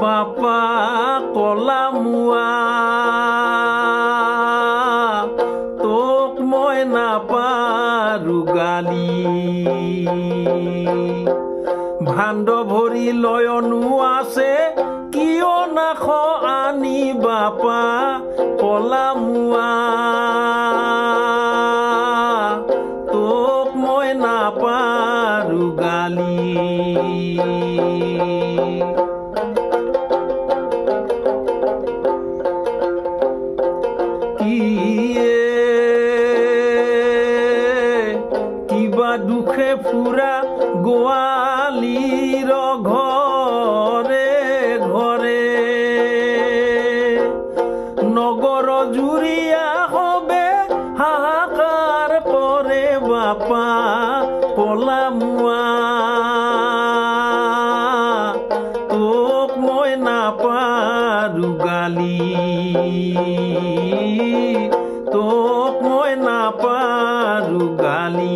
বাপা কলামুৱা, তোক মই নাপাৰো গালি। ভাণ্ড ভৰি লয়নো আছে, কিয় নাখ আনি বাপা কলামুৱা, তোক মই নাপাৰো গালি। কিবা দুখে ফুৰা গোৱালীৰ ঘৰে ঘৰে, নগৰ জুৰিয়া হবে হাহাকাৰ কৰে বাপা কলামুৱা, তোক মই নাপাৰো গালি, তোক মই নাপাৰো গালি।